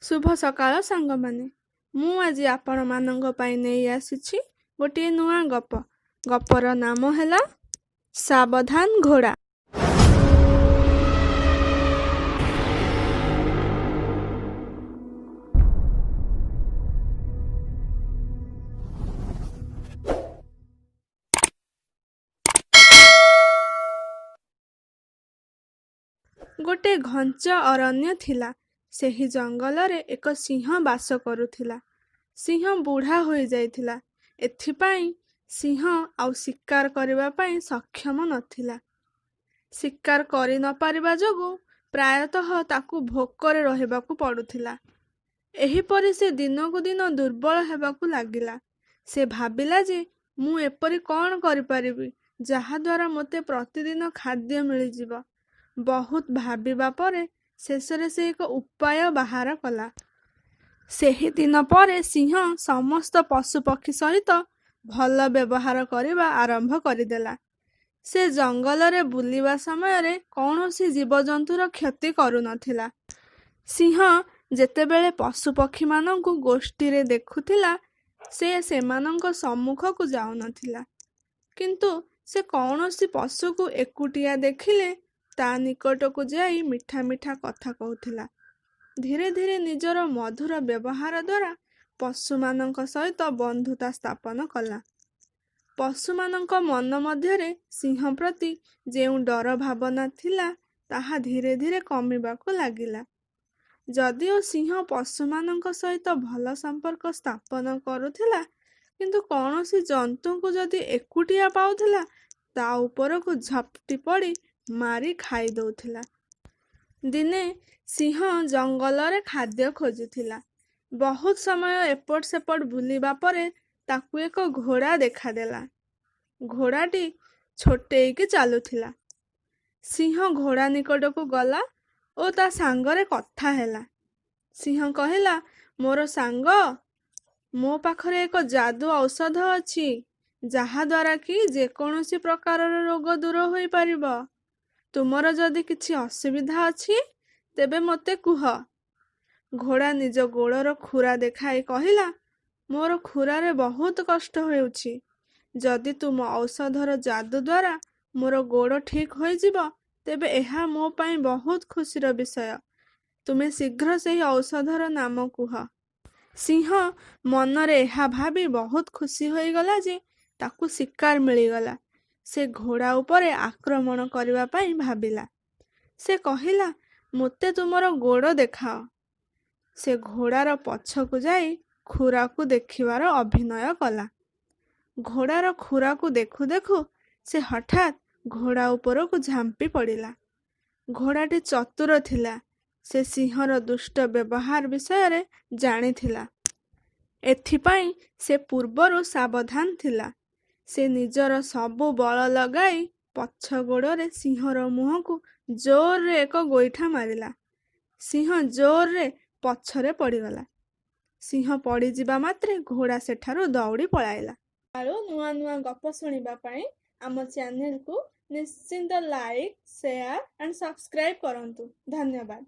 ଶୁଭ ସକାଳ ସାଙ୍ଗମାନେ। ମୁଁ ଆଜି ଆପଣମାନଙ୍କ ପାଇଁ ନେଇ ଆସିଛି ଗୋଟିଏ ନୂଆ ଗପ। ଗପର ନାମ ହେଲା ସାବଧାନ ଘୋଡ଼ା। ଗୋଟେ ଘଞ୍ଚ ଅରଣ୍ୟ ଥିଲା। ସେହି ଜଙ୍ଗଲରେ ଏକ ସିଂହ ବାସ କରୁଥିଲା। ସିଂହ ବୁଢ଼ା ହୋଇଯାଇଥିଲା। ଏଥିପାଇଁ ସିଂହ ଆଉ ଶିକାର କରିବା ପାଇଁ ସକ୍ଷମ ନଥିଲା। ଶିକାର କରି ନପାରିବା ଯୋଗୁଁ ପ୍ରାୟତଃ ତାକୁ ଭୋକରେ ରହିବାକୁ ପଡୁଥିଲା। ଏହିପରି ସେ ଦିନକୁ ଦିନ ଦୁର୍ବଳ ହେବାକୁ ଲାଗିଲା। ସେ ଭାବିଲା ଯେ ମୁଁ ଏପରି କ'ଣ କରିପାରିବି, ଯାହାଦ୍ୱାରା ମୋତେ ପ୍ରତିଦିନ ଖାଦ୍ୟ ମିଳିଯିବ। ବହୁତ ଭାବିବା ପରେ ଶେଷରେ ସେ ଏକ ଉପାୟ ବାହାର କଲା। ସେହିଦିନ ପରେ ସିଂହ ସମସ୍ତ ପଶୁପକ୍ଷୀ ସହିତ ଭଲ ବ୍ୟବହାର କରିବା ଆରମ୍ଭ କରିଦେଲା। ସେ ଜଙ୍ଗଲରେ ବୁଲିବା ସମୟରେ କୌଣସି ଜୀବଜନ୍ତୁର କ୍ଷତି କରୁନଥିଲା। ସିଂହ ଯେତେବେଳେ ପଶୁପକ୍ଷୀମାନଙ୍କୁ ଗୋଷ୍ଠୀରେ ଦେଖୁଥିଲା, ସେ ସେମାନଙ୍କ ସମ୍ମୁଖକୁ ଯାଉନଥିଲା। କିନ୍ତୁ ସେ କୌଣସି ପଶୁକୁ ଏକୁଟିଆ ଦେଖିଲେ ତା ନିକଟକୁ ଯାଇ ମିଠା ମିଠା କଥା କହୁଥିଲା। ଧୀରେ ଧୀରେ ନିଜର ମଧୁର ବ୍ୟବହାର ଦ୍ୱାରା ପଶୁମାନଙ୍କ ସହିତ ବନ୍ଧୁତା ସ୍ଥାପନ କଲା। ପଶୁମାନଙ୍କ ମନ ମଧ୍ୟରେ ସିଂହ ପ୍ରତି ଯେଉଁ ଡର ଭାବନା ଥିଲା, ତାହା ଧୀରେ ଧୀରେ କମିବାକୁ ଲାଗିଲା। ଯଦିଓ ସିଂହ ପଶୁମାନଙ୍କ ସହିତ ଭଲ ସମ୍ପର୍କ ସ୍ଥାପନ କରୁଥିଲା, କିନ୍ତୁ କୌଣସି ଜନ୍ତୁଙ୍କୁ ଯଦି ଏକୁଟିଆ ପାଉଥିଲା, ତା ଉପରକୁ ଝପଟି ପଡ଼ି ମାରି ଖାଇଦଉଥିଲା। ଦିନେ ସିଂହ ଜଙ୍ଗଲରେ ଖାଦ୍ୟ ଖୋଜୁଥିଲା। ବହୁତ ସମୟ ଏପଟ ସେପଟ ବୁଲିବା ପରେ ତାକୁ ଏକ ଘୋଡ଼ା ଦେଖାଦେଲା। ଘୋଡ଼ାଟି ଛୋଟେଇକି ଚାଲୁଥିଲା। ସିଂହ ଘୋଡ଼ା ନିକଟକୁ ଗଲା ଓ ତା ସାଙ୍ଗରେ କଥା ହେଲା। ସିଂହ କହିଲା, ମୋର ସାଙ୍ଗ, ମୋ ପାଖରେ ଏକ ଯାଦୁ ଔଷଧ ଅଛି, ଯାହାଦ୍ୱାରା କି ଯେକୌଣସି ପ୍ରକାରର ରୋଗ ଦୂର ହୋଇପାରିବ। ତୁମର ଯଦି କିଛି ଅସୁବିଧା ଅଛି, ତେବେ ମୋତେ କୁହ। ଘୋଡ଼ା ନିଜ ଗୋଡ଼ର ଖୁରା ଦେଖାଇ କହିଲା, ମୋର ଖୁରାରେ ବହୁତ କଷ୍ଟ ହେଉଛି। ଯଦି ତୁମ ଔଷଧର ଯାଦୁ ଦ୍ୱାରା ମୋର ଗୋଡ଼ ଠିକ୍ ହୋଇଯିବ, ତେବେ ଏହା ମୋ ପାଇଁ ବହୁତ ଖୁସିର ବିଷୟ। ତୁମେ ଶୀଘ୍ର ସେହି ଔଷଧର ନାମ କୁହ। ସିଂହ ମନରେ ଏହା ଭାବି ବହୁତ ଖୁସି ହୋଇଗଲା ଯେ ତାକୁ ଶିକାର ମିଳିଗଲା। ସେ ଘୋଡ଼ା ଉପରେ ଆକ୍ରମଣ କରିବା ପାଇଁ ଭାବିଲା। ସେ କହିଲା, ମୋତେ ତୁମର ଗୋଡ଼ ଦେଖାଅ। ସେ ଘୋଡ଼ାର ପଛକୁ ଯାଇ ଖୁରାକୁ ଦେଖିବାର ଅଭିନୟ କଲା। ଘୋଡ଼ାର ଖୁରାକୁ ଦେଖୁ ଦେଖୁ ସେ ହଠାତ୍ ଘୋଡ଼ା ଉପରକୁ ଝାମ୍ପି ପଡ଼ିଲା। ଘୋଡ଼ାଟି ଚତୁର ଥିଲା। ସେ ସିଂହର ଦୁଷ୍ଟ ବ୍ୟବହାର ବିଷୟରେ ଜାଣିଥିଲା। ଏଥିପାଇଁ ସେ ପୂର୍ବରୁ ସାବଧାନ ଥିଲା। ସେ ନିଜର ସବୁ ବଳ ଲଗାଇ ପଛ ଗୋଡ଼ରେ ସିଂହର ମୁହଁକୁ ଜୋରରେ ଏକ ଗୋଇଠା ମାରିଲା। ସିଂହ ଜୋରରେ ପଛରେ ପଡ଼ିଗଲା। ସିଂହ ପଡ଼ିଯିବା ମାତ୍ରେ ଘୋଡ଼ା ସେଠାରୁ ଦୌଡ଼ି ପଳାଇଲା। ଆଉ ନୂଆ ନୂଆ ଗପ ଶୁଣିବା ପାଇଁ ଆମ ଚ୍ୟାନେଲକୁ ନିଶ୍ଚିନ୍ତ ଲାଇକ୍, ସେୟାର ଆଣ୍ଡ ସବସ୍କ୍ରାଇବ୍ କରନ୍ତୁ। ଧନ୍ୟବାଦ।